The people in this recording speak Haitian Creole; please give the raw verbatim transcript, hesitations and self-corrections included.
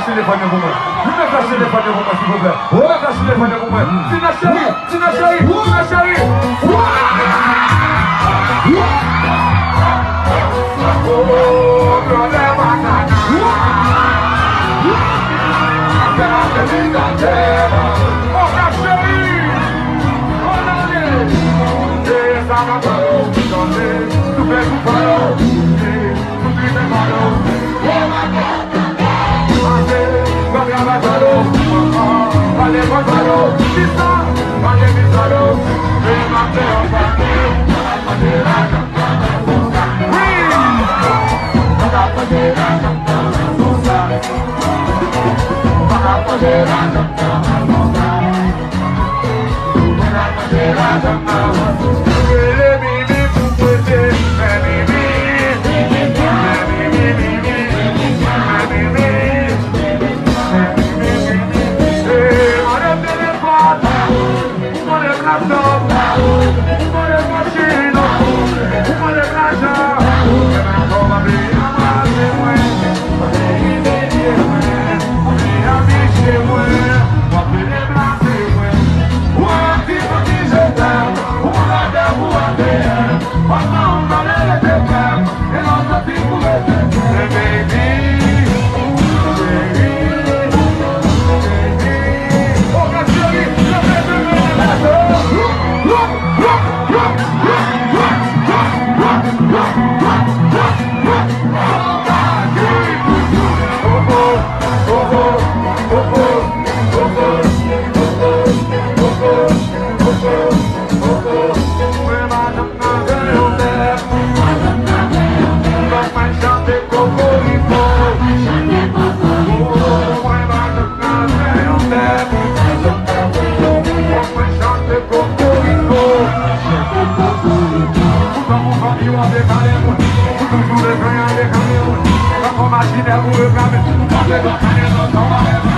Telefòn yo pou mwen. Vin nan flash telefòn yo pou mwen, silvouplè. Vin nan flash telefòn yo pou mwen. Tina cheri, Tina cheri, Tina cheri. Oh, Claudette Banana. Oka cheri. Konane. Se sa ka fè yo chante. Soupe, soupe, soupe, soupe, soupe.